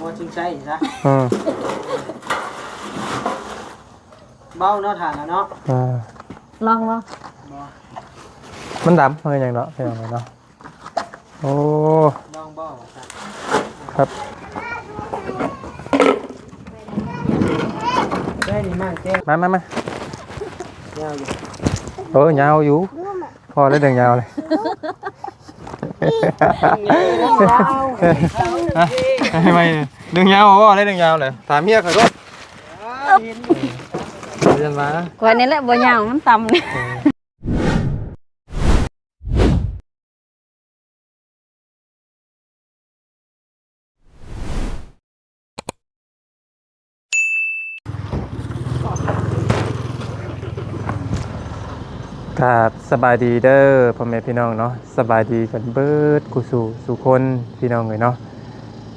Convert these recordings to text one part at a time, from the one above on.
ບໍ່ຈິງໃຊ້ຊະ ອືມ ເບົາເນາະ ຖ່ານແລ້ວເນາະ ອ່າ ລອງບໍ່? ບໍ່ ມັນດຳ ມັນຫຍັງເນາະ ພີ່ນ້ອງເອີຍເນາະ. ໂອ້ ລອງບໍ່ວ່າຊັ້ນ ຄັບ ໄດ້ນີ້ມາແຈ້ງ ມາ ມາ ມາ ຍາວຢູ່ ເອີ ຍາວຢູ່ ພໍແລ້ວເລື່ອງຍາວເລີຍ ຍາວ ຮະ ເລື່ອງຍາວ ເວົ້າໄດ້ເລື່ອງຍາວເລີຍ ຖາມເມຍຂ້ອຍໂລດ ເອີ ເຫັນຢູ່ ເລື່ອງມາ ຂ້ອຍນີ້ແຫຼະບໍ່ຍາວ ມັນຕ່ຳນີ້ ເອີ. ກາບສະບາຍດີເດີພໍ່ແມ່ພີ່ນ້ອງເນາະ ສະບາຍດີກັນເບິດຄູ່ສູ່ສູ່ຄົນພີ່ນ້ອງເອີຍເນາະ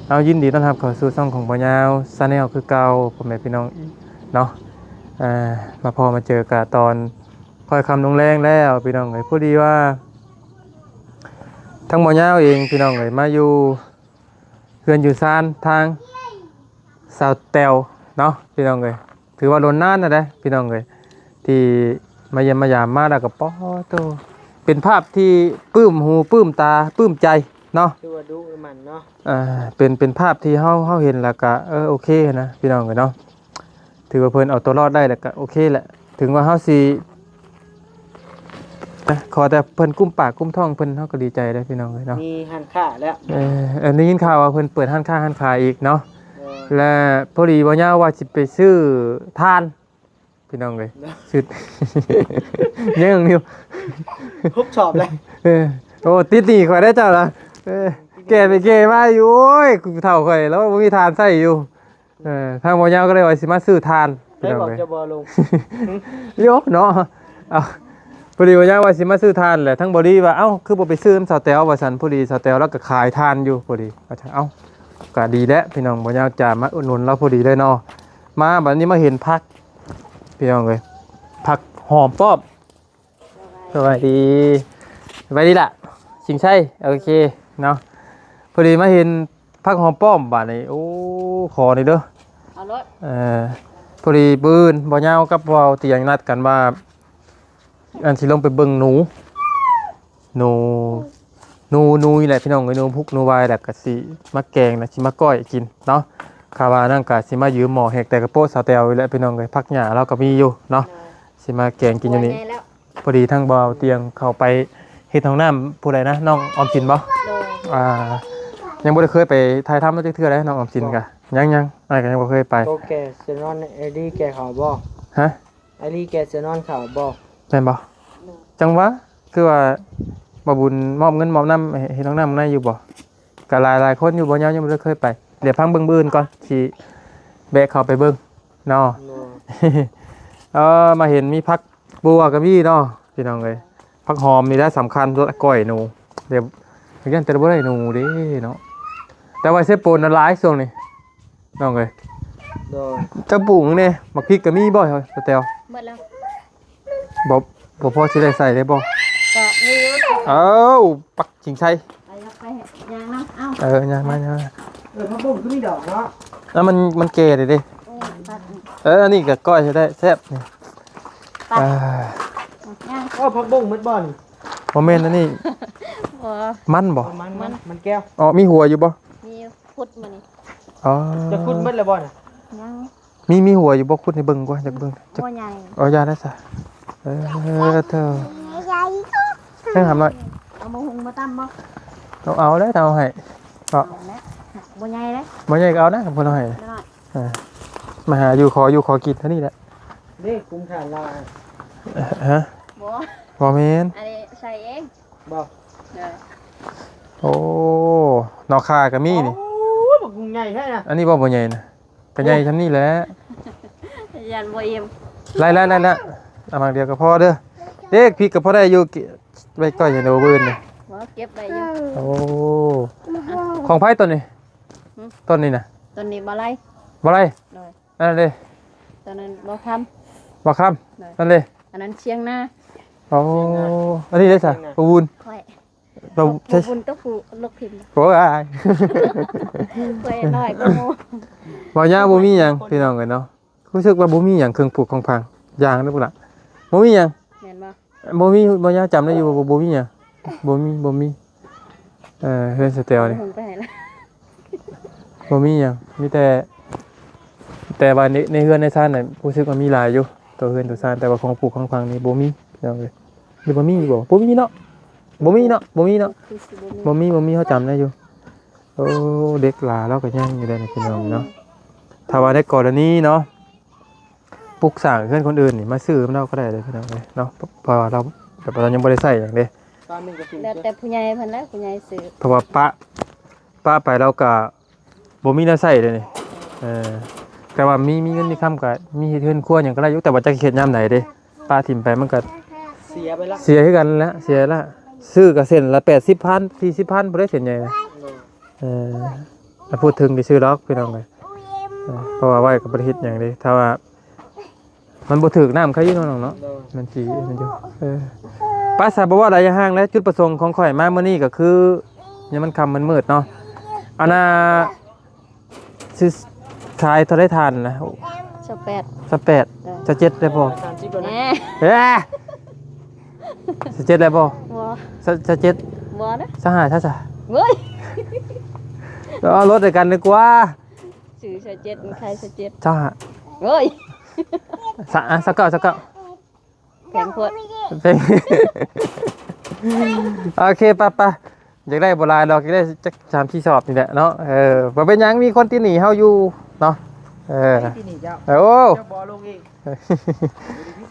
ເອົາ ຍິນດີຕ້ອນຮັບເຂົ້າສູ່ຊ່ອງຂອງບ່າວຍາວ Channel ຄືເກົ່າພໍ່ແມ່ພີ່ນ້ອງເນາະ ອ່າ ມາພໍ້ມາເຈີກະຕອນ ຄ່ອຍຄ່ຳລົງແລງແລ້ວພີ່ນ້ອງເອີຍ ພໍດີວ່າທາງບ່າວຍາວເອງພີ່ນ້ອງເອີຍ ມາຢູ່ເຮືອນຢູ່ຊານທາງສາວແຕວເນາະພີ່ນ້ອງເອີຍ ຖືວ່າດົນນານແລ້ວເດ້ພີ່ນ້ອງເອີຍ ທີ່ມາຢ້ຽມມາຢາມ ມາແລ້ວກໍ ປາໂຕ ເປັນພາບທີ່ປຶ້ມຫູປຶ້ມຕາປຶ້ມໃຈເນາະ ຖືວ່າດຸມັນເນາະ ອ່າ ເປັນ ເປັນພາບທີ່ເຮົາ ເຮົາເຫັນແລ້ວກໍ ເອີ ໂອເຄນະພີ່ນ້ອງເອີຍເນາະ. ຖືວ່າເພິ່ນເອົາຕົວລອດໄດ້ແລ້ວກະໂອເຄແຫຼະ ເຖິງວ່າເຮົາຊິ ນະ ຂໍແຕ່ເພິ່ນກຸ້ມປາກກຸ້ມທ້ອງເພິ່ນ ເຮົາກໍດີໃຈແລ້ວພີ່ນ້ອງເອີຍເນາະ ມີຮ້ານຄ້າແລ້ວ ເອີ ເອີ ໄດ້ຍິນຂ່າວວ່າເພິ່ນເປີດຮ້ານຄ້າຮ້ານຂາຍອີກເນາະ ເອີ ແລະ ພໍດີບ່າວຍາວວ່າຊິໄປຊື້ຖ່ານພີ່ນ້ອງເອີຍ ເນາະ ຊື້ ຍັງຢູ່ ຄົບສອບແລ້ວ ເອີ ໂອ້ ຕິດໜີ້ຂ້ອຍໄດ້ເຈົ້າລະ ເອີ ແກ່ໄປແກ່ມາຢູ່ ໂອ້ຍ ຜູ້ເຖົ້າຂ້ອຍແລ້ວບໍ່ມີຖ່ານໃຊ້ຢູ່. ເອີ ທາງບ່າວຍາວກໍເລີຍວ່າຊິມາຊື້ຖ່ານ ໄດ້ບອກເຈົ້າບໍ່ລຸງ ໂຍເນາະ ເອົາ ພໍດີບ່າວຍາວວ່າຊິມາຊື້ຖ່ານແຫຼະ ທາງບ່າວລີວ່າ ເອົ້າ ຄືບໍ່ໄປຊື້ນຳສາວແຕວວ່າຊັ້ນ ພໍດີສາວແຕວລາວກໍຂາຍຖ່ານຢູ່ ພໍດີວ່າຊັ້ນ ເອົ້າ ກໍດີແຫຼະພີ່ນ້ອງ ບ່າວຍາວຈະມາອຸດໜູນລາວພໍດີເລີຍເນາະ ມາບັດນີ້ມາເຫັນຜັກພີ່ນ້ອງເອີຍ ຜັກຫອມປ້ອມ ສະບາຍດີ ສະບາຍດີລະ ສິງໄຊ ໂອເຄເນາະ ພໍດີມາເຫັນຜັກຫອມປ້ອມບາດນີ້ ໂອ້ ຂໍນີ້ເດີ ເອົາໂລດ ເອີ ພໍດີມື້ອື່ນບ່າວຍາວກັບບ່າວຕຽງນັດກັນວ່າ ອັນ ຊິລົງໄປເບິ່ງໜູ ໜູ ໜູ ໜູນີ້ແຫຼະພີ່ນ້ອງເອີຍ ໜູພຸກໜູວາຍ ແລ້ວກໍຊິມາແກງ ແລ້ວຊິມາກ້ອຍກິນເນາະ ຄາວ່ານັ້ນກໍຊິມາຢືມໝໍ້ແຮກແຕ່ກະໂປະສາວແຕວນີ້ແຫຼະພີ່ນ້ອງເອີຍ ຜັກຫຍ້າລາວກໍມີຢູ່ເນາະ ໂດຍ ຊິມາແກງກິນຢູ່ນີ້ ພໍດີທາງບ່າວຕຽງເຂົ້າໄປເຮັດຫ້ອງນ້ຳ ຜູ້ໃດນະ ນ້ອງອອມສິນບໍ່? ໂດຍ ອ່າ ຍັງບໍ່ໄດ້ເຄີຍໄປຖ່າຍທຳລາວຈັກເທື່ອເດ້ ນ້ອອງອອມສິນກະ ຍັງໆ ອ້າຍກະຍັງບໍ່ເຄີຍໄປ ໂຕແກ່ເສືອນອນ ໄອ້ລີແກ່ເຂົາບໍ່? ຮະ? ໄອ້ລີແກ່ເສືອນອນເຂົາບໍ່? ແມ່ນບໍ່? ໂດຍ ຈັ່ງຫວະ ຄືວ່າບ່າວບຸນມອບເງິນມອບນ້ຳໃຫ້ເຮັດຫ້ອງນ້ຳໃນຢູ່ບໍ່? ກະຫຼາຍໆຄົນຢູ່ ບ່າວຍາວຍັງບໍ່ໄດ້ເຄີຍໄປ ດຽວພັງເບິ່ງມື້ອື່ນກ່ອນ ຊິແວະເຂົ້າໄປເບິ່ງເນາະ ໂດຍ ເອີ ມາເຫັນມີຜັກ ບົວກໍມີເນາະພີ່ນ້ອງເອີຍ ຜັກຫອມນີ້ແຫຼະສຳຄັນ ກ້ອຍໜູ ດຽວ ຢ້ານແຕ່ບໍ່ໄດ້ໜູເດ້ເນາະ ແຕ່ວ່າເຊໂປນນະຫຼາຍຊ່ວງນີ້ນ້ອງເອີຍ ໂດຍ ເຈົ້າປູກແດ່ ໝາກພິກກໍມີບໍ່ ສາວແຕວ? ໝົດແລ້ວ ບໍ່ ບໍ່ພໍຊິໄດ້ໃສ່ໄດ້ບໍ່? ກໍມີຢູ່ ເອົ້າ ປັກ ຊິງໄຊ ໄປ ໄປຍ່າງນຳ ເອົ້າ ເອີ ຍ່າງມາ ຍ່າງມາ ເອີ ຜັກບຸ້ງຄືມີດອກເນາະ ແລ້ວມັນ ມັນແກ່ເດ້ ເອີ ອັນນີ້ກໍກ້ອຍໃຊ້ໄດ້ແຊບນີ້ ໄປ ອ່າ ຍ່າງ ເອີ ຜັກບຸ້ງໝົດບໍ່ນີ້? ບໍ່ແມ່ນອັນນີ້ ບໍ່ ມັນບໍ່? ມັນ ມັນ ມັນແກ້ວ ອໍ ມີຫົວຢູ່ບໍ່? ມີ ຂຸດມື້ນີ້ ອໍ ຈະຂຸດໝົດແລ້ວບໍ່ນະ? ຍັງ ມີ ມີຫົວຢູ່ບໍ່? ຂຸດໃຫ້ເບິ່ງກ່ອນ ຢາກເບິ່ງ ບໍ່ໃຫຍ່ ອໍ ຢ່າໄດ້ຊະ ເອີ ເທີ ໃຫ້ຫາມໜ້ອຍ ເອົາໝາກຫຸ່ງມາຕຳບໍ່? ເອົາ ເອົາແລ້ວ ເອົາໃຫ້ ເອົາ ເອົາແລ້ວ ບໍ່ໃຫຍ່ເດ້ ບໍ່ໃຫຍ່ກໍເອົານະ ເພິ່ນເອົາໃຫ້ ເອີ ມາຫາຢູ່ ຂໍຢູ່ຂໍກິນເທົ່ານີ້ແຫຼະ ເດ້ ກຸມຖານລາວ ຮະ? ບໍ່ ບໍ່ແມ່ນ ອັນນີ້ໃສ່ເອງ ບໍ່ ເອີ ໂອ້ ໜໍ່ຂ່າກໍມີນີ້ ໂອ້ຍ ບັກຫຸ່ງໃຫຍ່ແທ້ນະ ອັນນີ້ບໍ່ ບໍ່ໃຫຍ່ນະ ກໍໃຫຍ່ຊ່ຳນີ້ແຫຼະ ຢ້ານບໍ່ອີ່ມ ໄລ່ໆໆ ເອົາໝາກດຽວກໍພໍເດີ ເດັກພິກກໍພໍໄດ້ຢູ່ ເກັບໄວ້ກ່ອນ ຢ່າໂດນມື້ອື່ນນີ້ ບໍ່ ເກັບໄວ້ຢູ່ ໂອ້ ຂອງໃຜຕົ້ນນີ້? ຫຶ? ຕົ້ນນີ້ນະ ຕົ້ນນີ້ບໍ່ໄລ່ ບໍ່ໄລ່ ໂດຍ ອັນນັ້ນເດ້ ຕອນນັ້ນບໍ່ຄຳ ບໍ່ຄຳ ໂດຍ ນັ້ນເດ້ ອັນນັ້ນຊຽງນາ ໂອ້ ຊຽງນາ ອັນນີ້ເດ້ຊະ ຊຽງນາ ປະວຸນ ຂ້ອຍ ບໍ່ ບໍ່ບຸນຕົວຜູ້ລົກຖິ້ມ ໂອ້ຍ ໄວ້ໜ້ອຍກວ່າໝູ່ ເວົ້າຍາວບໍ່ມີຫຍັງພີ່ນ້ອງເອີຍເນາະ. ຮູ້ສຶກວ່າບໍ່ມີຫຍັງເຄື່ອງຜູກຂອງຝັງ ຢ່າງເດີພຸ້ນລະ ບໍ່ມີຫຍັງ ແມ່ນບໍ່? ບໍ່ມີ ບໍ່ຍາວຈຳໄດ້ຢູ່ ບໍ່ ບໍ່ມີຫຍັງ ບໍ່ມີ ບໍ່ມີ ເອີ ເຮືອນສະແຕວນີ້ ຫຸງໄປໃຫ້ລະ ບໍ່ມີຫຍັງ ມີແຕ່ ແຕ່ວ່າໃນ ໃນເຮືອນໃນຊານນະ ຮູ້ສຶກວ່າມີຫຼາຍຢູ່ ຕົວເຮືອນຕົວຊານ ແຕ່ວ່າຂອງຜູກຂອງຝັງນີ້ບໍ່ມີ ພີ່ນ້ອງເອີຍ ຫຼືບໍ່ມີຢູ່ບໍ່? ບໍ່ມີເນາະ ບໍ່ມີເນາະ ບໍ່ມີເນາະ ຄືຊິບໍ່ມີ ບໍ່ມີ ບໍ່ມີ ເຮົາຈຳໄດ້ຢູ່. ໂອ້ ເດັກຫຼ້າລາວກໍຍັງຢູ່ເດ້ນີ້ພີ່ນ້ອງເນາະ. ຖ້າວ່າໃນກໍລະນີເນາະ ປຸກສ້າງເຮືອນຄົນອື່ນນີ້ ມາຊື້ນຳລາວກໍໄດ້ເດ້ພີ່ນ້ອງເອີຍເນາະ ເພາະວ່າລາວ ແບບວ່າລາວຍັງບໍ່ໄດ້ໃຊ້ຫຍັງເດ້. ແລ້ວແຕ່ຜູ້ໃຫຍ່ເພິ່ນແຫຼະ ຜູ້ໃຫຍ່ຊື້ ເພາະວ່າປະ ປະໄປລາວກໍບໍ່ມີແນວໃຊ້ເດ້ນີ້. ເອີ ແຕ່ວ່າມີ ມີເງິນມີຄຳກໍມີເຮັດເຮືອນຄົວຫຍັງກໍໄດ້ຢູ່ ແຕ່ວ່າຈັກເຮັດຍາມໃດເດ້ ປະຖິ້ມໄປມັນກໍເສຍໄປລະ ເສຍຄືກັນແຫຼະ ເສຍລະ. ຊື້ກໍເສັ້ນລະແປດສິບພັນ ສີ່ສິບພັນ ບໍ່ໄດ້ເສັ້ນໃຫຍ່ນະ. ເອີ ແຕ່ພູດເຖິງຊິຊື້ດອກພີ່ນ້ອງເອີຍ ເອີ ເພາະວ່າໄວ້ກໍບໍ່ໄດ້ເຮັດຫຍັງເດ້ ຖ້າວ່າມັນບໍ່ຖືກນ້ຳ ໄຄຢູ່ເນາະນ້ອງເນາະ ມັນຊິ ມັນຢູ່ ເອີ ໄປຊະ ບໍ່ເວົ້າຫຼາຍຢ່າຫ່າງແລ້ວ. ຈຸດປະສົງຂອງຂ້ອຍມາມື້ນີ້ກໍຄື ຍາມມັນຄ່ຳມັນມືດເນາະ ອັນນ່າ ຊິຂາຍເທົ່າໃດຖ່ານນະ? ຊາວແປດ ຊາວແປດ ເອີ ຊາວເຈັດໄດ້ບໍ່? ສາມສິບແລ້ວນະ ແນ່ ເອີ ຊາວເຈັດໄດ້ບໍ່? ບໍ່ ຊາວ ຊາວເຈັດ ບໍ່ນະ ຊາວຫ້າ ຊາວ ຊາວ ເວີ້ຍ ເອົາລົດໃຫ້ກັນດີກວ່າ ຊື້ຊາວເຈັດ ມັນຂາຍຊາວເຈັດ ຊາວຫ້າ ເວີ້ຍ ຊາວ ອ່ະ ຊາວເກົ້າ ຊາວເກົ້າ ແພງໂພດ ແພງ ໂອເຄ ໄປໆ ຢາກໄດ້ບໍ່ຫຼາຍດອກ ຢາກໄດ້ຈັກສາມສີ່ສອບນີ້ແຫຼະເນາະ. ເອີ ບໍ່ເປັນຫຍັງ ມີຄົນຕິໜີເຮົາຢູ່ເນາະ. ເອີ ຕິໜີເຈົ້າ ໂອ້ ເຈົ້າບໍ່ລົງເອງ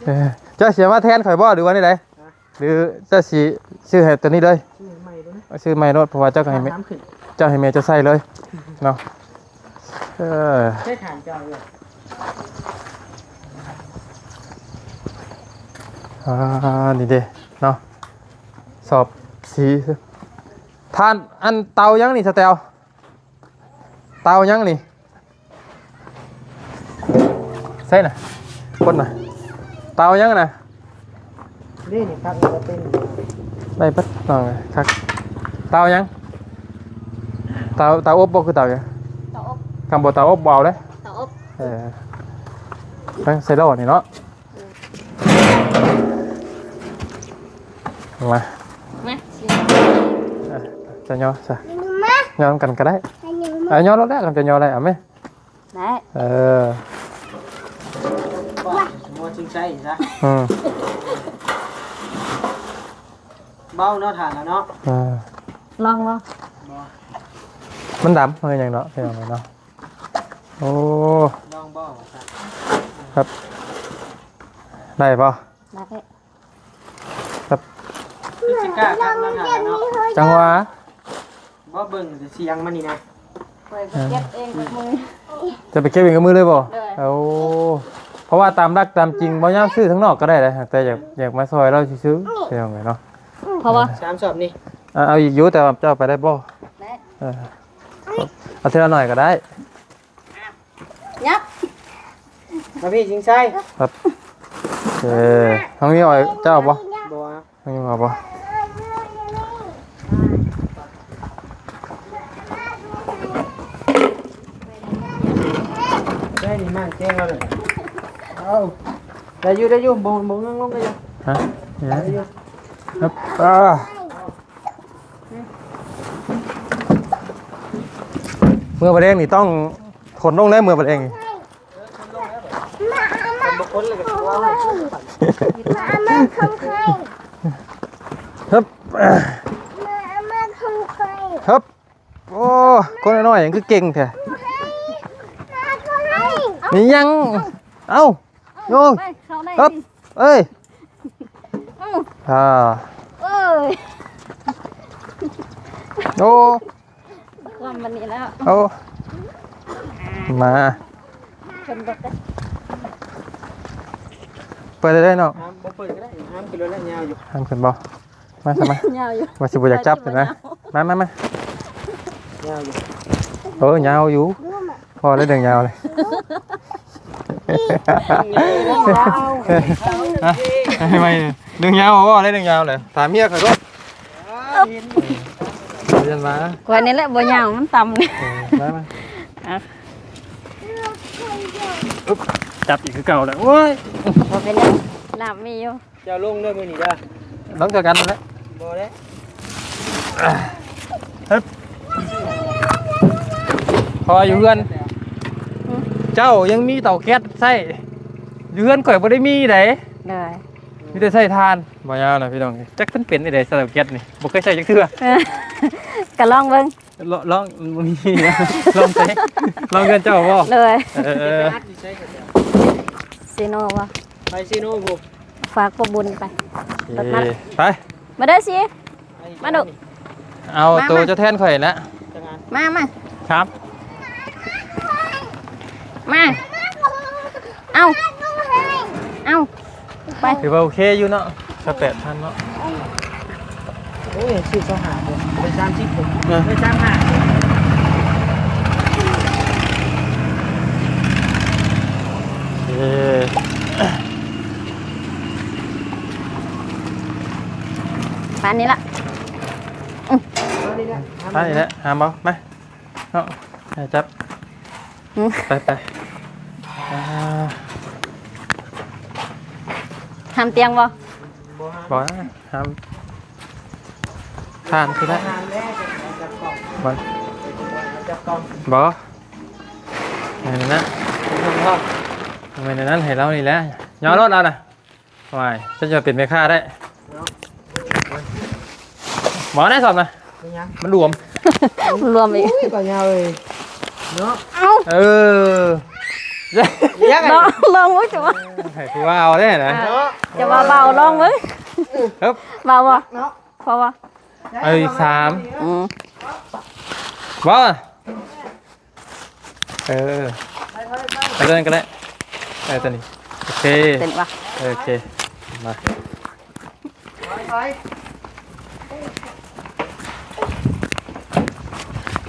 ເອີ ເຈົ້າຊິມາແທນຂ້ອຍບໍ່ ຫຼືວ່າແນວໃດ? ຮະ ຫຼືເຈົ້າຊິຊື້ໃຫ້ໂຕນີ້ເລີຍ? ຊື້ໃໝ່ໂລດນະ ຊື້ໃໝ່ໂລດ ເພາະວ່າເຈົ້າກໍໃຫ້ແມ່ ຖາມຂຶ້ນ ເຈົ້າໃຫ້ແມ່ເຈົ້າໃຊ້ເລີຍເນາະ. ເອີ ໃຊ້ຖານເຈົ້າເລີຍ ອ່າ ນີ້ເດ້ເນາະ ສອບສີ ຖ່ານ ອັນເຕົາຫຍັງນີ້ສະແຕວ? ເຕົາຫຍັງນີ້? ໃສ່ນະ ຄົນນະ ເຕົາຫຍັງນະ? ນີ້ ນີ້ ພັກນີ້ກໍເປັນ ໄດ້ເບິດນ້ອງ ຄັກ. ເຕົາຫຍັງ? ເຕົາ ເຕົາອົບບໍ່ ຄືເຕົາຫຍັງ? ເຕົາອົບ ຄັນບໍ່ເຕົາອົບບໍ່ເອົາເດ້. ເຕົາອົບ ເອີ ໃສ່ລໍ້ນີ້ເນາະ. ມາ ມາ ເອີ ຈະຍໍຊະ ຍໍນຳກັນກໍໄດ້. ເອົາຍໍໂລດແຫຼະ ຄັນຈະຍໍໄດ້ ເອົາແມ. ໄດ້ ເອີ ງົວຈຶ່ງໃຊ້ຊະ ອືມ ເບົາເນາະ ຖ່ານລະເນາະ. ເອີ ລອງບໍ່? ບໍ່ ມັນດຳ ມັນຫຍັງເນາະ ເປັນຫຍັງເນາະ. ໂອ້ ລອງບໍ່? ຄັບ ໄດ້ບໍ່? ໄດ້ ຄັບ ຄືຊິກ້າຄັກເນາະ ຖ່ານລະເນາະ. ຈັ່ງຫວະ ບໍ່ ເບິ່ງແຕ່ສຽງມັນນີ້ນະ ຂ້ອຍໄປເກັບເອງກັບມື. ຈະໄປເກັບເອງກັບມືເລີຍບໍ່? ໂດຍ ໂອ້ ເພາະວ່າຕາມຫຼັກຕາມຈິງ ບໍ່ຍາກຊື້ທາງນອກກໍໄດ້ເດ້ ແຕ່ຢາກ ຢາກມາຊ່ອຍລາວຊື່ໆ ພີ່ນ້ອງເອີຍເນາະ. ເພາະວ່າ ສາມສອບນີ້ ເອົາອີກຢູ່ ແຕ່ວ່າເຈົ້າໄປໄດ້ບໍ່? ໄດ້ ເອີ ເອົາເທື່ອລະໜ້ອຍກໍໄດ້. ຍັບ ມາພີ່ ຊິງໄຊ. ຄັບ ເອີ ທາງນີ້ເອົາ ເຈົ້າເອົາບໍ່? ບໍ່ ທາງນີ້ເອົາບໍ່? ໄດ້ນີ້ ມັນເກັ່ງແລ້ວເດີ. ເອົາ ໄດ້ຢູ່ ໄດ້ຢູ່ ບໍ່ ບໍ່ເງື້ອງລົງ ໄດ້ຢູ່. ຮະ ໄດ້ຢູ່ ຄັບ ອ່າ. ເມື່ອບາດແດງນີ້ຕ້ອງຂົນລົງແລ້ວ ເມື່ອບາດແດງນີ້. ຮຶບ ຮຶບ ໂອ້ ຄົນນ້ອຍໆ ຫຍັງຄືເກັ່ງແທ້. ມີຫຍັງ ເອົ້າ. ໂອ້ຍ ໄປເຂົ້າໃນ ເອີຍ ເອີ ອ່າ ເອີຍ ໂອ້ ຄວາມບັດນີ້ແລ້ວ ໂອ້ ມາ ເພິ່ນບໍ່ໄດ້ ເປີດໄດ້ເນາະ ຫ້າມ ບໍ່ເປີດກໍໄດ້ ຫ້າມຂຶ້ນລົດແລ້ວ ຍາວຢູ່ ຫ້າມຂຶ້ນບໍ່? ມາຊະມາ ຍາວຢູ່ ວ່າຊິບໍ່ຢາກຈັບຢູ່ນະ ມາ ມາ ມາ ຍາວຢູ່ ເອີ ຍາວຢູ່ ພໍແລ້ວເລື່ອງຍາວເລີຍ ຍາວ ຮະ ໃຫ້ໃໝ່ ເລື່ອງຍາວ ພໍແລ້ວເລື່ອງຍາວເລີຍ ຖາມເມຍຂ້ອຍໂລດ. ເອີ ເພິ່ນວ່າ ຂ້ອຍນີ້ແຫຼະບໍ່ຍາວ ມັນຕ່ຳນີ້ ເອີ ໄປມາ ອ່ະ ອຶບ ຈັບອີກຄືເກົ່າແຫຼະ ໂອ້ຍ ບໍ່ເປັນຫຍັງ ນ້ຳມີຢູ່. ເຈົ້າລົງເດີມື້ນີ້ເດີ ລົງເທື່ອກັນແຫຼະ ບໍ່ແຫຼະ ເຮັບ ເພາະວ່າຢູ່ເຮືອນ ອືມ ເຈົ້າຍັງມີເຕົາແກັສໃຊ້ ຢູ່ເຮືອນຂ້ອຍບໍ່ໄດ້ມີໃດ ໂດຍ ມີແຕ່ໃຊ້ຖ່ານ ບໍ່ຍາວນະພີ່ນ້ອງ ຈັກເພິ່ນເປັນຈັ່ງໃດ ເຕົາແກັສນີ້ ບໍ່ເຄີຍໃຊ້ຈັກເທື່ອ ເອີ ກະລອງເບິ່ງ ລ- ລອງ ມັນບໍ່ມີ ລອງໃຊ້ ລອງເຮືອນເຈົ້າບໍ່? ໂດຍ ເອີ ເຊໂນບໍ່? ໄປເຊໂນພຸ້ນ ຝາກພໍ່ບຸນໄປ ເອີ ລົດມາ ໄປ ມາເດີຊິ ມາດຸ ເອົາ ມາ ໂຕ ມາ ເຈົ້າແທນຂ້ອຍນະ ມາ ມາ ສາມ ມາ ເອົາ ເອົາ ໄປ ຖືວ່າໂອເຄຢູ່ເນາະ ຊາວແປດພັນເນາະ ໂອ້ຍ ຊື້ຊາວຫ້າ ໄດ້ສາມສິບ ເອີ ໄດ້ສາມຫ້າ ເອີ ປານນີ້ລະ ອື ປານນີ້ລະ ຫາມເອົາ ມາ ເນາະ ໃຫ້ຈັບ ອື ໄປ ໄປ ອ່າ ຫ້າມຕຽງບໍ່? ບໍ່ ຫ້າມ ຜ່ານຄືນະ ບໍ່ ແມ່ນນະ ແມ່ນນັ້ນ ໃຫ້ລາວນີ້ແຫຼະ ຍໍລົດລາວນະ. ວ້າຍ ເຈົ້າຈະເປັນແມ່ຄ້າໄດ້ ເນາະ ບໍ່ໄດ້ສອບນະ ເປັນຫຍັງ? ມັນລວມ ລວມອີກ ໂອ້ຍ ບໍ່ຍາວເອີຍ ເນາະ ເອົາ ເອີ ເນາະ ລອງເບິ່ງ ຈະວ່າ ໃຫ້ຜູ້ວ່າເອົາໄດ້ນະ ເອີ ເນາະ ຈະວ່າເບົາ ລອງເບິ່ງ ເອີ ເບົາບໍ່? ເນາະ ພໍບໍ່? ເອົາອີກສາມ ອືມ ບໍ່ ເອີ ເອົາຕົວນັ້ນກໍໄດ້ ເອີ ຕົວນີ້ ໂອເຄ ເປັນວະ ເອີ ໂອເຄ ມາ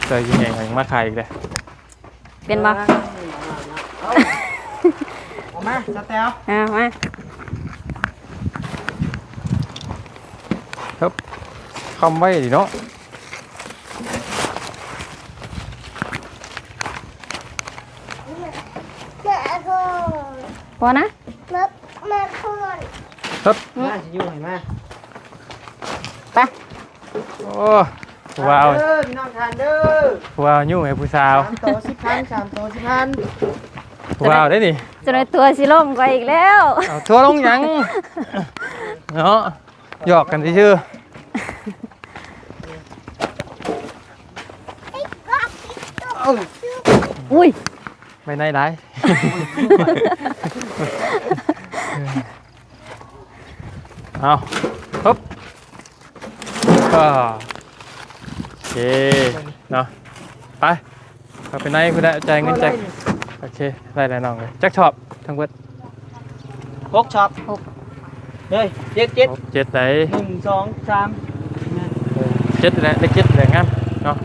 ເຈົ້າອີ່ແຫງມາຂາຍອີກແລ້ວ ເປັນບໍ່? ເອົາມາ ສະແຕວ ເອົາມາ ຄັບ ຄຳໄວດີເນາະ. ພໍນະ ມາ ມາ ມາ ມາ ຊິຢູ່ໃຫ້ມາ ໄປ ໂອ້ ຜູ້ບ່າວ ເດີ ພີ່ນ້ອງທ່ານເດີ ຜູ້ບ່າວຍູ້ໃຫ້ຜູ້ສາວ ສາມໂຕສິບພັນ ສາມໂຕສິບພັນ ຜູ້ບ່າວເດ້ນີ້ ຈະໄດ້ຕົວຊິລົງກວ່າອີກແລ້ວ ເອົາຕົວລົງຫຍັງ ເນາະ ຫຍອກກັນຊື່ໆ ເອົາ ອຸ້ຍ ໄປໄນຫຼາຍ ເອົາ ຮຶບ ໂອເຄເນາະ ໄປ ເຂົ້າໄປໃນພຸ້ນແຫຼະ ຈ່າຍເງິນ ຈ່າຍ ໂອເຄ ໄດ້ແລ້ວນ້ອງເອີຍ ຈັກຊອບທັງເບິດ ຫົກຊອບ ຫົກ ເຮີ້ຍ ເຈັດ ເຈັດ ຫົກ ເຈັດໃດ ໜຶ່ງ ສອງ ສາມ ເຈັດແຫຼະ ເລກເຈັດແຫຼະ ງາມເນາະ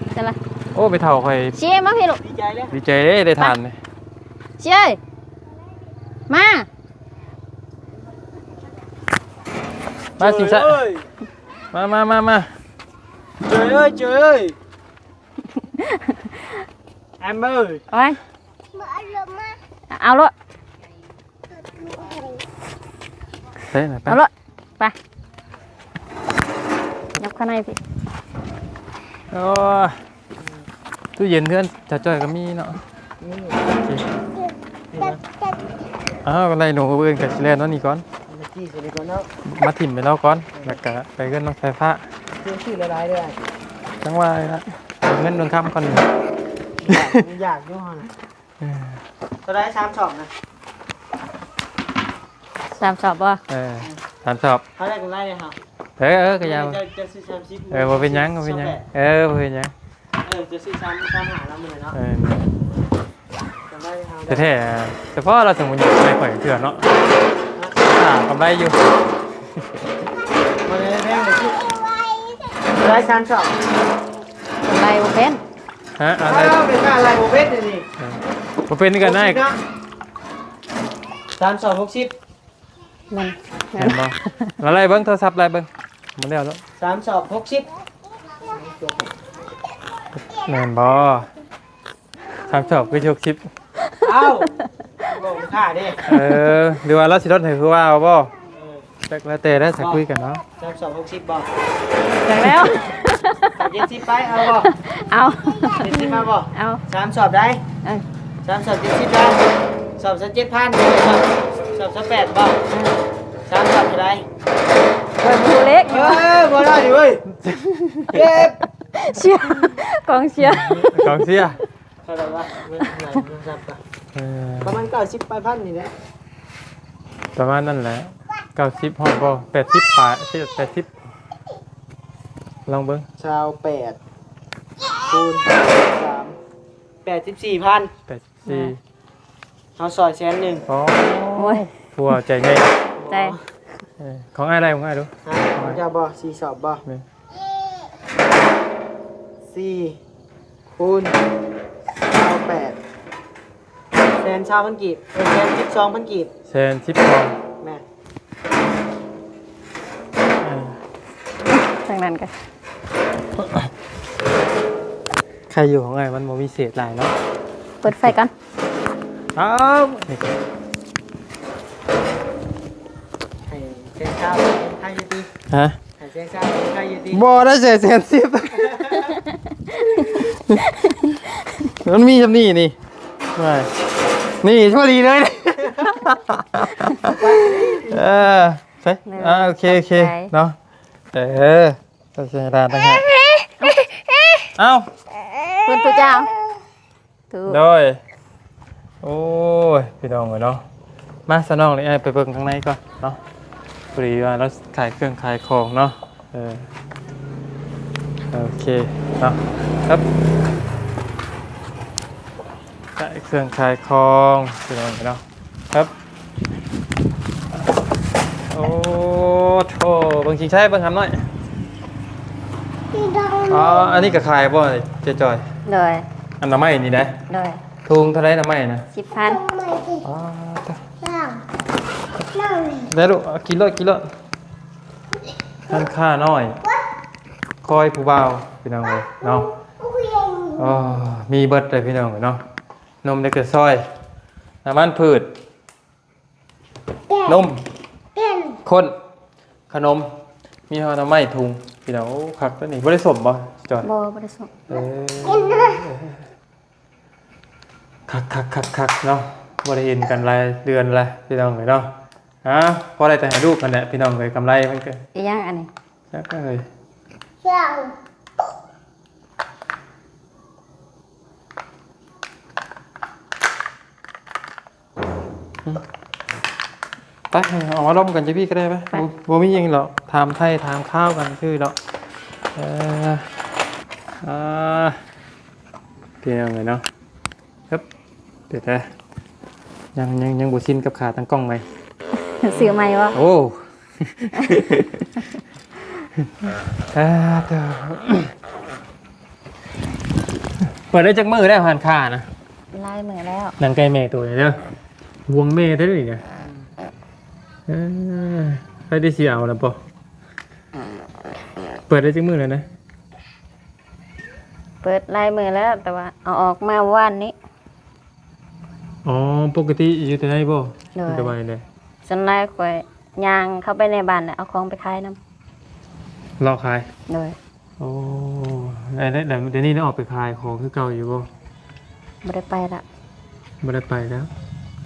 ໂອ້ ໄປເຖົ້າຂ້ອຍ ເຊຍ ມາພີ້ລູກ ດີໃຈເດ້ ດີໃຈເດ້ ໄດ້ຖ່ານນີ້ ເຊຍເອີຍ ມາ ມາ ຊິງຊະ ມາ ມາ ມາ ມາ ເຈີເອີຍ ເຈີເອີຍ ແອມເບີ ເອົາໄວ້ ເອົາໂລດ ໄປ ໄປ ເອົາໂລດ ໄປ ຍັບເຂົ້າໃນພີ້ ໂອ້ ຕູ້ເຢັນເຮືອນຈາຈ່ອຍກໍມີເນາະ ອືມ ໂອເຄ ອ້າວ ໄລ່ໜູ ມື້ອື່ນກໍຊິແລ່ນມານີ້ກ່ອນ ມາຖິ້ມໄປລາວກ່ອນ ແລ້ວກໍໄປເຮືອນນ້ອງສາຍຟ້າ ຊື້ຫຼາຍໆເດີ ຈັ່ງວ່າລະ ເງິນເລື່ອງຄຳກ່ອນ ຢາກ ຢາກຢູ່ຫັ້ນນະ ເອີ ເທົ່າໃດ ສາມຊອບນະ ສາມຊອບບໍ່? ເອີ ສາມຊອບ ເຮົາໄດ້ກຳໄລເດ້ເຮົາ ເອີ ເອີ ກໍຢ່າ ເຈົ້າ ເຈົ້າຊື້ສາມສິບ ເອີ ບໍ່ເປັນຫຍັງ ບໍ່ເປັນຫຍັງ ຊາວແປດ ເອີ ບໍ່ເປັນຫຍັງ ເອີ ຈະຊື້ສາມ ສາມຫ້າລະມື້ນີ້ເນາະ ເອີ ກຳໄລເຮົາ ແທ້ໆ ສະເພາະລາວສົມມຸດຢາກໄດ້ຂ້ອຍເທື່ອເນາະ ຫາກຳໄລຢູ່ ບໍ່ໄດ້ແພງເລີຍ ກຳໄລສາມຊອບ ກຳໄລບໍ່ເປັນ ຮະ ອັນໃດ ເອົາໄປຂາຍໄລ່ບໍ່ເປັນນີ້ ເອີ ບໍ່ເປັນຄືກັນໄດ້ ຫົກສິບເນາະ ສາມຊອບຫົກສິບ ແມ່ນ ແມ່ນບໍ່? ລະໄລ່ເບິ່ງໂທລະສັບ ໄລ່ເບິ່ງ ມັນແລ້ວແລ້ວ ສາມຊອບຫົກສິບ ແມ່ນບໍ່? ສາມສອບຄືຫົກສິບ. ເອົ້າ ບໍ່ຄ່າເດ້. ເອີ ຫຼືວ່າລາວຊິລົດໃຫ້ຄືວ່າເອົາບໍ່? ເອີ ຈັກແລ້ວແຕ່ເດີ ຖ້າຄຸຍກັນເນາະ. ສາມສອບຫົກສິບບໍ່? ຈັກແລ້ວ. ເຈັດສິບໄປ ເອົາບໍ່? ເອົາ. ເຈັດສິບມາບໍ່? ເອົາ. ສາມສອບໄດ້? ເອີ ສາມສອບເຈັດສິບໄດ້. ສອບຊາວເຈັດພັນ ສອບ ສອບຊາວແປດບໍ່? ເອີ ສາມສອບເທົ່າໃດ? ເບິ່ງຜູ້ເລັກ. ເອີ ບໍ່ໄດ້ເວີຍ. ເຈັບ. ເຊຍ ກອງເຊຍ ກອງເຊຍ. ເທົ່າໃດວະ? ເອີ ປະມານເກົ້າສິບປາຍພັນນີ້ແຫຼະ. ປະມານນັ້ນແຫຼະ ເກົ້າສິບຮອດບໍ່? ແປດສິບປາຍ ແປດສິບ ລອງເບິ່ງ. ຊາວແປດ ຄູນສາມ ແປດສິບສີ່ພັນ ແປດສິບສີ່. ເຮົາຊອຍແສນໜຶ່ງ. ອໍ ໂອ້ຍ ຜົວໃຈໃຫຍ່ ໃຈ. ເອີ ຂອງອ້າຍໄດ້ ຂອງອ້າຍດູ. ຮະ? ຂອງເຈົ້າບໍ່? ສີ່ສອບບໍ່? ແມ່ນ. ສີ່ ຄູນຊາວແປດ ແສນຊາວພັນກີບ ເອີ ແສນສິບສອງພັນກີບ. ແສນສິບສອງ. ແມ່ນ. ເອີ ທາງນັ້ນກະ ໃຄຢູ່ຂອງອ້າຍມັນບໍ່ມີເສດຫຼາຍເນາະ. ເປີດໄຟກ່ອນ. ອ້າວ ໃຫ້ແສນຊາວ ໃຫ້ຢູ່ຕິ? ຮະ? ໃຫ້ແສນຊາວ ໃຫ້ຢູ່ຕິ? ບໍ່ໄດ້ ແສນສິບ ມັນມີຊ່ຳນີ້ນີ້ ນີ້ພໍດີເລີຍ. ເອີ ໃສ່ ອ່າ ໂອເຄ ໂອເຄ ຂອບໃຈເນາະ. ເອີ ໃສ່ດານຕ່າງຫາກ. ເອົ້າ ເພິ່ນຜູ້ເຈົ້າ. ໂດຍ ໂອ້ຍ ພີ່ນ້ອງເອີຍເນາະ. ມາຊະນ້ອງ ນີ້ອ້າຍໄປເບິ່ງຂ້າງໃນກ່ອນເນາະ. ພໍດີວ່າລາວຂາຍເຄື່ອງຂາຍຂອງເນາະ. ເອີ ໂອເຄເນາະ. ຄັບ ຂາຍເຄື່ອງຂາຍຂອງ ພີ່ນ້ອງເນາະ. ຄັບ ໂອ້ໂທ້ ເບິ່ງຊິງໄຊ ເບິ່ງຫຳນ້ອຍ. ອໍ ອັນນີ້ກໍຂາຍບໍ່ເຈ້ຈ້ອຍ? ໂດຍ. ອັນໜໍ່ໄມ້ນີ້ນະ? ໂດຍ. ທຸງເທົ່າໃດໜໍ່ໄມ້ນະ? ສິບພັນ. ອໍ ໄດ້ລູກ ເອົາກິນໂລດ ກິນໂລດ. ຮ້ານຄ້ານ້ອຍ ຄອຍຜູ້ບ່າວ ພີ່ນ້ອງເອີຍເນາະ. ອໍ ມີເບິດເລີຍ ພີ່ນ້ອງເອີຍເນາະ. ນົມເດັກແຕ່ຊອຍ ນ້ຳມັນພືດ ນົມ ຂ້ນ ຂະໜົມ ມີຮອດໜໍ່ໄມ້ທຸງ ພີ່ນ້ອງ. ໂອ້ ຄັກຕົວນີ້. ບໍ່ໄດ້ສົ້ມບໍ່ຈອຍ? ບໍ່ ບໍ່ໄດ້ສົ້ມ. ເອີ ຄັກໆໆໆເນາະ. ບໍ່ໄດ້ເຫັນກັນຫຼາຍເດືອນລະ ພີ່ນ້ອງເອີຍເນາະ. ອ່າ ພໍໄດ້ແຕ່ໃຫ້ລູກຫັ້ນແຫຼະ ພີ່ນ້ອງເອີຍ. ກຳໄລມັນກໍ ອີຫຍັງອັນນີ້? ຈັກເອີຍ. ໄປ ເອົາມາລົມກັນຢູ່ພີ້ກໍໄດ້ໄປ. ໄປ ບໍ່ ບໍ່ມີຫຍັງດອກ ຖາມໄຖ່ຖາມຂ່າວກັນຊື່ດອກ. ເອີ ອ່າ ພີ່ນ້ອງເອີຍເນາະ. ເອີບ ດຽວແຕ່ ຍັງ ຍັງ ຍັງບໍ່ຊິນກັບຂາຕັ້ງກ້ອງໃໝ່. ຊື້ໃໝ່ບໍ່? ໂອ້ ອ່າ ເດີ ເປີດໄດ້ຈັກມື້ແລ້ວຮ້ານຄ້ານະ? ຫຼາຍມື້ແລ້ວ. ນັ່ງໃກ້ແມ່ໂຕນີ້ເດີ ຫ່ວງແມ່ແທ້ນີ້ນະ. ເອີ ໃຜໄດ້ຊິເອົາລະບໍ່? ເປີດໄດ້ຈັກມື້ແລ້ວນະ? ເປີດຫຼາຍມື້ແລ້ວ ແຕ່ວ່າເອົາອອກມາວານນີ້. ອໍ ປົກກະຕິຢູ່ແຕ່ໃນບໍ່? ໂດຍ. ສະບາຍເດ້. ສ່ວນຫຼາຍຂ້ອຍຍ່າງເຂົ້າໄປໃນບ້ານ ແລ້ວເອົາຂອງໄປຂາຍນຳ. ເລາະຂາຍ? ໂດຍ. ໂອ້ ແລ້ວ ແລ້ວດຽວນີ້ໄດ້ອອກໄປຂາຍຂອງຄືເກົ່າຢູ່ບໍ່? ບໍ່ໄດ້ໄປລະ. ບໍ່ໄດ້ໄປແລ້ວ.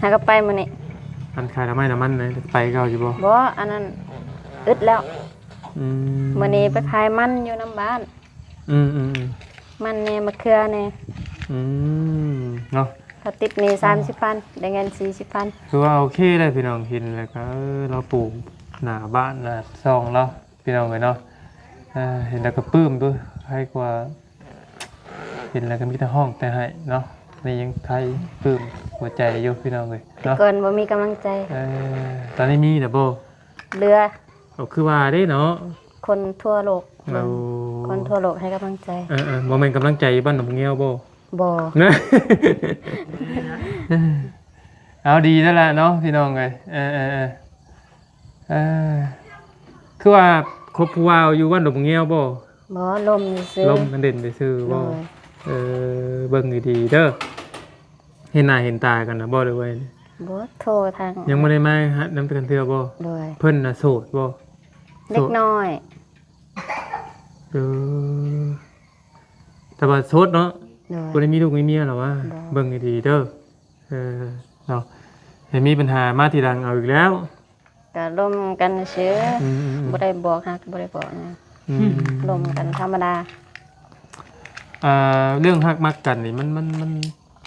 ຫາກໍໄປມື້ນີ້. ອັນຂາຍໜໍ່ໄມ້ໜໍ່ມັນນະ ໄປເກົ່າຢູ່ບໍ່? ບໍ່ ອັນນັ້ນອຶດແລ້ວ. ອືມ ມື້ນີ້ໄປຂາຍມັນຢູ່ນຳບ້ານ. ອືມໆໆ ມັນແດ່ ມະເຂືອແດ່. ອືມ ເນາະ. ເຂົາຕິດໜີ້ສາມສິບພັນ ໄດ້ເງິນສີ່ສິບພັນ. ຄືວ່າໂອເຄເລີຍພີ່ນ້ອງ ເຫັນແລ້ວກໍ ເອີ ລາວປູກໜ້າບ້ານໜ້າຊ່ອງລາວ ພີ່ນ້ອງເອີຍເນາະ. ເອີ ເຫັນແລ້ວກໍປຶ້ມເດີ້ ໃຜກວ່າ ເຫັນແລ້ວກໍມີແຕ່ຮ້ອງແຕ່ໄຫ້ເນາະ. ນີ້ຍັງໃຄປຶ້ມຫົວໃຈຢູ່ ພີ່ນ້ອງເອີຍເນາະ. ແຕ່ກ່ອນບໍ່ມີກຳລັງໃຈ. ເອີ ຕອນນີ້ມີແລ້ວບໍ່? ເຫຼືອ. ເອົາ ຄືວ່າເດ້ເນາະ ຄົນທົ່ວໂລກ. ໂອ້ ຄົນທົ່ວໂລກໃຫ້ກຳລັງໃຈ. ເອີໆ ບໍ່ແມ່ນກຳລັງໃຈຢູ່ບ້ານໜອງງຽວບໍ່? ບໍ່. ເອົາ ດີແລ້ວລະເນາະ ພີ່ນ້ອງເອີຍ. ເອີໆໆ ເອີ ຄືວ່າຄົບຜູ້ບ່າວຢູ່ບ້ານໜອງງຽວບໍ່? ບໍ່ ລົມຊື່ໆ ລົມ ມັນຫຼິ້ນຊື່ໆ ບໍ່? ໂດຍ ເອີ ເບິ່ງດີໆເດີ ເຫັນໜ້າເຫັນຕາກັນນະບໍ່ ຫຼືວ່າ? ບໍ່ ໂທທາງ ຍັງບໍ່ໄດ້ມາຫານຳກັນເທື່ອບໍ່? ໂດຍ ເພິ່ນນະໂສດບໍ່? ເດັກນ້ອຍ ເອີ ແຕ່ວ່າໂສດເນາະ? ໂດຍ ບໍ່ໄດ້ມີລູກມີເມຍລະຫວາ? ບໍ່ ເບິ່ງດີໆເດີ ເອີ ເນາະ ໃຫ້ມີບັນຫາມາທີຫຼັງເອົາອີກແລ້ວ. ກະລົມກັນຊື່ ອືມໆໆ ບໍ່ໄດ້ບອກຮັກ ບໍ່ໄດ້ບອກຫຍັງ ອືມ ລົມກັນທຳມະດາ. ອ່າ ເລື່ອງຮັກມັກກັນນີ້ ມັນ ມັນ ມັນ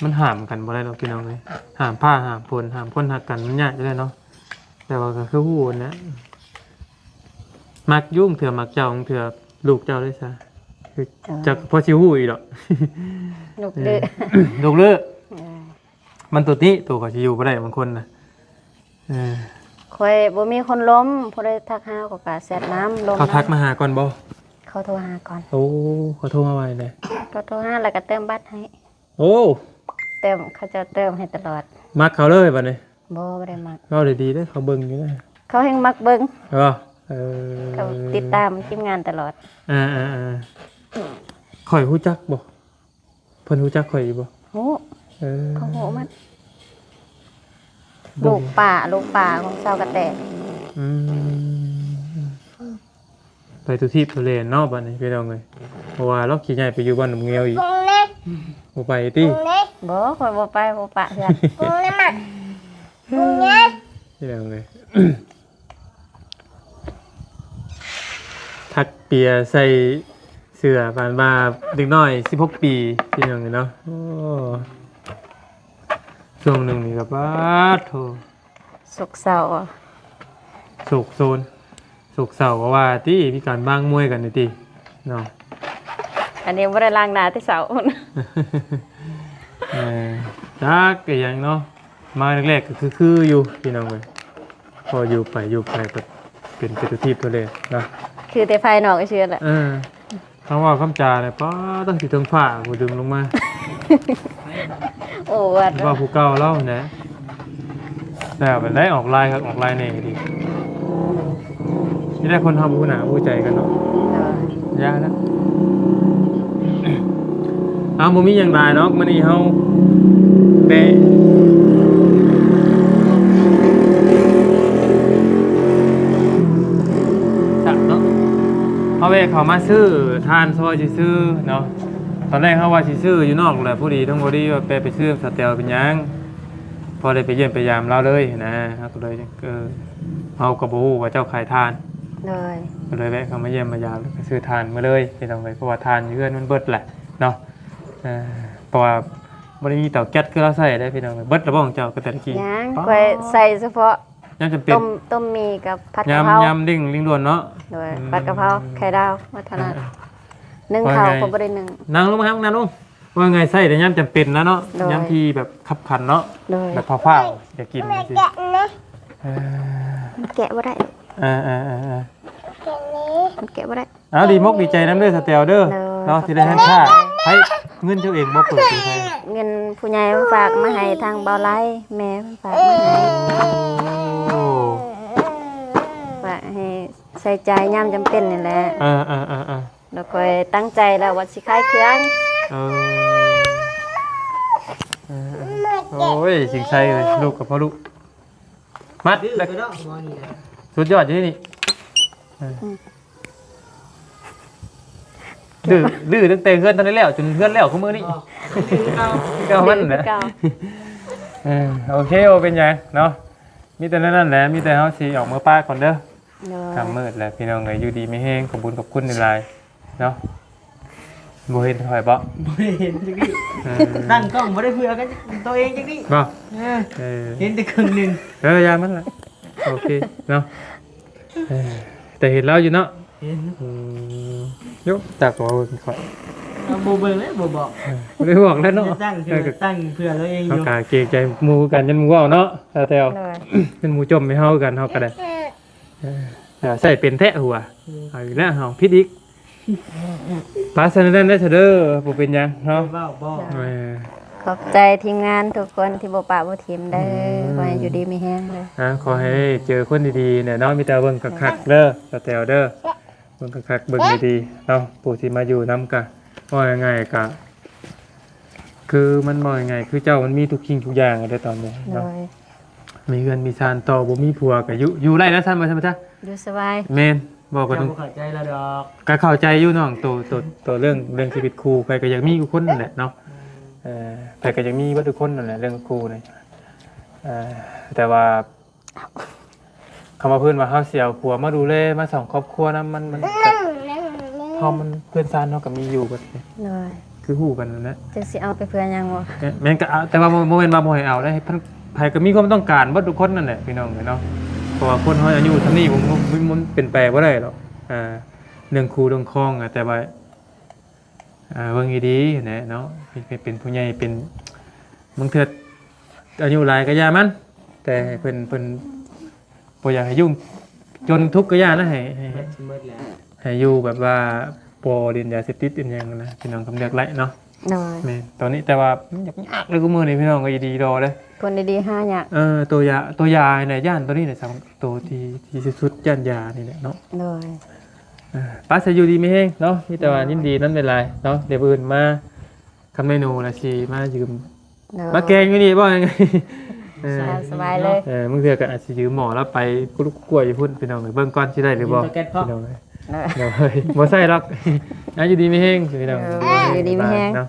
ມັນຫ້າມກັນບໍ່ໄດ້ດອກພີ່ນ້ອງເອີຍ ຫ້າມຟ້າຫ້າມຝົນ ຫ້າມຄົນຮັກກັນ ມັນຍາກຢູ່ແລ້ວເນາະ ແຕ່ວ່າກໍຄືຮູ້ຫັ້ນແຫຼະ ມັກຢູ່ ເທື່ອມັກເຈົ້າ ເທື່ອລູກເຈົ້າເດ້ຊະ ຄື ເອີ ຈັກພໍຊິຮູ້ອີກດອກ ລູກດື້ ເອີ ລູກດື້ ເອີ ມັນໂຕຕິ ໂຕກໍຊິຢູ່ບໍ່ໄດ້ບາງຄົນນະ ເອີ ຂ້ອຍບໍ່ມີຄົນລົມ ຜູ້ໃດທັກຫາຂ້ອຍກໍແຊັດນຳ ລົມນຳ ເຂົາທັກມາຫາກ່ອນບໍ່? ເຂົາໂທຫາກ່ອນ ໂອ້ ເຂົາໂທມາໄວເດ້ ເຂົາໂທຫາແລ້ວກໍເຕີມບັດໃຫ້ ໂອ້ ເຕີມ ເຂົາເຈົ້າເຕີມໃຫ້ຕະຫຼອດ ມັກເຂົາເລີຍບັດນີ້ ບໍ່ ບໍ່ໄດ້ມັກ ເວົ້າດີໆເດີ ເຂົາເບິ່ງຢູ່ເດີ ເຂົາແຮ່ງມັກເບິ່ງ ເອີ ເຂົາຕິດຕາມທີມງານຕະຫຼອດ ເອີໆໆ ຂ້ອຍຮູ້ຈັກບໍ່? ເພິ່ນຮູ້ຈັກຂ້ອຍຢູ່ບໍ່? ຮູ້ ເອີ ເຂົາຮູ້ໝົດ ລູກປ້າ ລູກປ້າຂອງສາວກະແຕ ອືມ ໄປທຸກທີບທຸກແດນເນາະ ບັດນີ້ພີ່ນ້ອງເອີຍ ບໍ່ວ່າດອກ ຊິຍ້າຍໄປຢູ່ບ້ານໜຸ່ມແງວອີກ ບໍ່ໄປຕິ ບໍ່ ຂ້ອຍບໍ່ໄປ ບໍ່ປະເທື່ອ ພີ່ນ້ອງເອີຍ. ຖັກເປຍໃສ່ເສື້ອປານວ່າເດັກນ້ອຍສິບຫົກປີ ພີ່ນ້ອງເອີຍເນາະ ໂອ້ ຊ່ວງໜຶ່ງນີ້ກໍປາດໂທ້ ໂສກເສົ້າ ໂສກໂຊນ ໂສກເສົ້າກໍວ່າຕິ ມີການວາງມວຍກັນນີ້ຕິເນາະ ອັນນີ້ບໍ່ໄດ້ລ້າງໜ້າແຕ່ເຊົ້າ ເອີ ຈັກອີ່ຫຍັງເນາະ ມາແລກໆກໍຄືໆຢູ່ພີ່ນ້ອງເອີຍ ພໍຢູ່ໄປຢູ່ໄປກໍເປັນໄປທຸກທີບທົ່ວແດນເນາະ ຄືແຕ່ພາຍນອກຊື່ແຫຼະ ເອີ ຄຳເວົ້າຄຳຈານີ້ ປ້າ ຕັ້ງແຕ່ເທິງຟ້າຜູ້ດຶງລົງມາ ໂອ້ ວ່າ ວ່າຜູ້ເກົ່າລາວຫັ້ນແຫຼະ ແລ້ວບັດໃດອອກລາຍຄັກອອກລາຍແນ່ກໍດີ ທີ່ແລກຄົນເຮົາບໍ່ຮູ້ໜ້າຮູ້ໃຈກັນເນາະ ຢ່າລະ ເອົາ ບໍ່ມີຫຍັງຫຼາຍດອກ ມື້ນີ້ເຮົາແວະ ເນາະ ເຮົາແວະເຂົ້າມາຊື້ຖ່ານຊອຍຊື່ໆເນາະ ຕອນແລກເຮົາວ່າຊິຊື້ຢູ່ນອກແຫຼະ ພໍດີທັງພໍດີວ່າໄປ ໄປຊື້ສະແຕວເປັນຫຍັງ ພໍໄດ້ໄປຢ້ຽມໄປຢາມລາວເລີຍຫັ້ນນະ ເຮົາກໍເລີຍ ເອີ ເຮົາກໍບໍ່ຮູ້ວ່າເຈົ້າຂາຍຖ່ານ ໂດຍ ກໍເລີຍແວະເຂົ້າມາຢ້ຽມມາຢາມ ແລ້ວກໍຊື້ຖ່ານມາເລີຍພີ່ນ້ອງເອີຍ ເພາະວ່າຖ່ານຢູ່ເຮືອນມັນເບິດແຫຼະເນາະ ເອີ ເພາະວ່າບໍ່ໄດ້ມີເຕົາແກັສຄືລາວໃຊ້ເດ້ພີ່ນ້ອງເອີຍ ເບິດແລ້ວບໍ່ຂອງເຈົ້າ ກໍແຕ່ລະກີ້ ຍັງ ຂ້ອຍໃຊ້ສະເພາະ ຍາມຈຳເປັນ ຕົ້ມ ຕົ້ມໝີ່ກັບຜັດກະເພົາ ຍາມ ຍາມເລັ່ງ ເລັ່ງດ່ວນເນາະ ໂດຍ ອືມ ຜັດກະເພົາ ໄຂ່ດາວ ວັດທະນະ ອືມ ໜຶ້ງເຂົ້າກໍບໍ່ໄດ້ໜຶ້ງ ນັ່ງລົງມາ ນັ່ງລົງ ວ່າໄງໃຊ້ແຕ່ຍາມຈຳເປັນນະເນາະ ໂດຍ ຍາມທີ່ແບບຄັບຂັນເນາະ ໂດຍ ແບບຟ້າວໆ ຢາກກິນຈັ່ງຊີ້ ເອີ ມັນແກະບໍ່ໄດ້ ເອີໆໆໆ ມັນແກະບໍ່ໄດ້ ເອົາ ດີມົກດີໃຈນຳເດີສະແຕວເດີ ໂດຍ ເນາະ ທີ່ໄດ້ເຮືອນຄ້າ ໃຫ້ເງິນເຈົ້າເອງບໍ່ເປີດເປັນໃຜ ເງິນຜູ້ໃຫຍ່ເພິ່ນຝາກມາໃຫ້ທາງບ່າວໄລ ແມ່ເພິ່ນຝາກມາໃຫ້ ໂອ້ ຝາກໃຫ້ໃຊ້ຈ່າຍຍາມຈຳເປັນນີ້ແຫຼະ ເອີໆໆໆ ແລ້ວຂ້ອຍຕັ້ງໃຈແລ້ວວ່າຊິຂາຍເຄື່ອງ ເອີ ເອີໆ ໂອ້ຍ ຊິງໄຊເອີຍ ລູກກັບພໍ່ລູກ ມັດ ດື້ ແລ້ວ ກະເນາະ ໝໍນີ້ນະ ສຸດຍອດຢູ່ນີ້ ເອີ ອືມ ດື້ ດື້ຕັ້ງແຕ່ເຮືອນທັນໄດ້ແລ້ວ ຈົນເຮືອນແລ້ວຄູ່ມື້ນີ້ ບໍ່ ດື້ຄືເກົ່າ ຄືເກົ່າມັນແຫຼະ ຄືເກົ່າ ເອີ ໂອເຄ ບໍ່ເປັນຫຍັງເນາະ ມີແຕ່ແນວນັ້ນແຫຼະ ມີແຕ່ເຮົາຊິອອກເມືອປະກ່ອນເດີ ໂດຍ ຄ່ຳມືດແລ້ວພີ່ນ້ອງເອີຍ ຢູ່ດີມີແຮງ ຂອບບຸນຂອບຄຸນຫຼາຍໆ ເນາະ ບໍ່ເຫັນຂ້ອຍບໍ? ບໍ່ໄດ້ເຫັນຈັກດີ້ ເອີ ຕັ້ງກ້ອງບໍ່ໄດ້ເພື່ອກັບໂຕເອງຈັກດີ້ບໍ? ເອີ ເອີ ເຫັນແຕ່ເຄິ່ງໜຶ່ງ ເອີ ຢ່າມັນລະ ໂອເຄເນາະ ເອີ ແຕ່ເຫັນລາວຢູ່ເນາະ ເຫັນ ອືມ ໂຍ ຕາກໍເບິ່ງຂ້ອຍ ເອົາ ບໍ່ເບິ່ງແລ້ວບໍ່ບອກ ເອີ ບໍ່ໄດ້ບອກແລ້ວເນາະ ຕັ້ງເພື່ອ ເອີ ກໍຕັ້ງເພື່ອໂຕເອງຢູ່ ເຮົາກໍເກງໃຈໝູ່ຄືກັນ ຢ້ານໝູ່ເວົ້າເນາະ ສາວແຕວ ໂດຍ ຢ້ານໝູ່ຈົ່ມໃຫ້ເຮົາຄືກັນ ເຮົາກໍໄດ້ ເອີ ຢ່າໃຊ້ເປັນແທ້ຫົວ ອືມ ເອົາອີກແລ້ວເຮົາ ຜິດອີກ ປະ ຊັ້ນນັ້ນໄດ້ຊະເດີ ບໍ່ເປັນຫຍັງເນາະ ເວົ້າບໍ່ ເອີ ຂອບໃຈທີມງານທຸກຄົນທີ່ບໍ່ປະບໍ່ຖິ້ມເດີ ອືມ ຂໍໃຫ້ຢູ່ດີມີແຮງເດີ ອ່າ ຂໍໃຫ້ເຈີຄົນດີໆແຫຼະເນາະ ມີແຕ່ເບິ່ງຄັກໆເດີ ສາວແຕວເດີ ເບິ່ງຄັກໆ ເບິ່ງດີໆເນາະ ຜູ້ທີ່ມາຢູ່ນຳກະ ເວົ້າງ່າຍໆ ກະ ຄືມັນ ເວົ້າງ່າຍໆ ຄືເຈົ້າມັນມີທຸກສິ່ງທຸກຢ່າງແລ້ວເດ້ຕອນນີ້ ໂດ ເນາະ ຍ ມີເຮືອນມີຊານຕໍ່ ບໍ່ມີຜົວກະຢູ່ ຢູ່ໄດ້ແລ້ວຊັ້ນ ວ່າຊັ້ນຊະ ຢູ່ສະບາຍ ແມ່ນ ເວົ້າກັນ ເຈົ້າບໍ່ເຂົ້າໃຈລາວດອກ ກະເຂົ້າໃຈຢູ່ນ້ອງ ໂຕ ໂຕ ໂຕເລື່ອງ ເລື່ອງຊີວິດຄູ່ ໃຜກະຢາກມີຄູ່ຄົນນັ້ນແຫຼະເນາະ ອືມ ເອີ ໃຜກະຢາກມີເບິດທຸກຄົນນັ້ນແຫຼະ ເລື່ອງຄູ່ນີ້ ເອີ ແຕ່ວ່າ ຄຳວ່າເພິ່ນວ່າເຮົາຊິເອົາຜົວມາດູແລ ມາສ້າງຄອບຄົວນຳ ມັນ ມັນກະ ເຮົາມັນ ເພື່ອນຊານເຮົາກະມີຢູ່ເບິດ ໂດຍ ຄືຮູ້ກັນນັ້ນແຫຼະ ຈັກຊິເອົາໄປເພື່ອຫຍັງບໍ່ ແມ່ນ ແມ່ນກະເອົາ ແຕ່ວ່າບໍ່ ບໍ່ແມ່ນວ່າບໍ່ໃຫ້ເອົາເດ້ ໃຜກະມີຄວາມຕ້ອງການເບິດທຸກຄົນນັ້ນແຫຼະ ພີ່ນ້ອງເອີຍເນາະ ເພາະວ່າຄົນເຮົາອາຍຸສ່ຳນີ້ ມັນ ມັນ ມັນເປັນໄປບໍ່ໄດ້ດອກ ອ່າ ເລື່ອງຄູ່ເລື່ອງຄອງ ແຕ່ວ່າ ອ່າ ເບິ່ງດີໆຫັ້ນແຫຼະເນາະ ເປັນ ເປັນ ເປັນຜູ້ໃຫຍ່ ເປັນ ບາງເທື່ອອາຍຸຫຼາຍກະຢ່າມັນ ແຕ່ໃຫ້ເພິ່ນ ເພິ່ນບໍ່ຢາກໃຫ້ຫຍຸ້ງ ຈົນທຸກກະຢ່ານະ ໃຫ້ ໃຫ້ ເບິດ ເບິດແລ້ວ ໃຫ້ຢູ່ແບບວ່າບໍ່ຫຼິ້ນຢາເສບຕິດອີ່ຫຍັງນະ ພີ່ນ້ອງ ຄຳເລືອກໄດ້ເນາະ ໂດຍ ແມ່ນ ຕອນນີ້ ແຕ່ວ່າມັນຍາກໆເລີຍ ຄູ່ມື້ນີ້ ພີ່ນ້ອງ ກະດີໆດອກເດ້ ຄົນດີໆຫາຍາກ ເອີ ໂຕຢາ ໂຕຢານີ້ ຢ້ານໂຕນີ້ແຫຼະ ໂຕທີ່ ທີ່ສຸດໆ ຢ້ານຢານີ້ແຫຼະເນາະ ໂດຍ ອ່າ ໄປ ສະ ຢູ່ດີມີແຮງເນາະ ມີແຕ່ວ່າ ໂດຍ ຍິນດີນຳຫຼາຍໆເນາະ ດຽວມື້ອື່ນມາ ຄັນແມ່ນໜູລະຊິມາຢືມ ໂດຍ ມາແກງຢູ່ນີ້ບໍ່ ເອີ ສະບາຍເລີຍ ເອີ ບາງເທື່ອກະອາດຊິຢືມໝໍລາວໄປກຸລຸກກົວຢູ່ພຸ້ນ ພີ່ນ້ອງເອີຍ ເບິ່ງກ່ອນຊິໄດ້ຫຼືບໍ່ ພີ່ນ້ອງເອີຍ ໂດຍ ບໍ່ໃຊ້ດອກ ອ່າ ຢູ່ດີມີແຮງ ພີ່ນ້ອງ ໂດຍ ຢູ່ດີມີແຮງເນາະ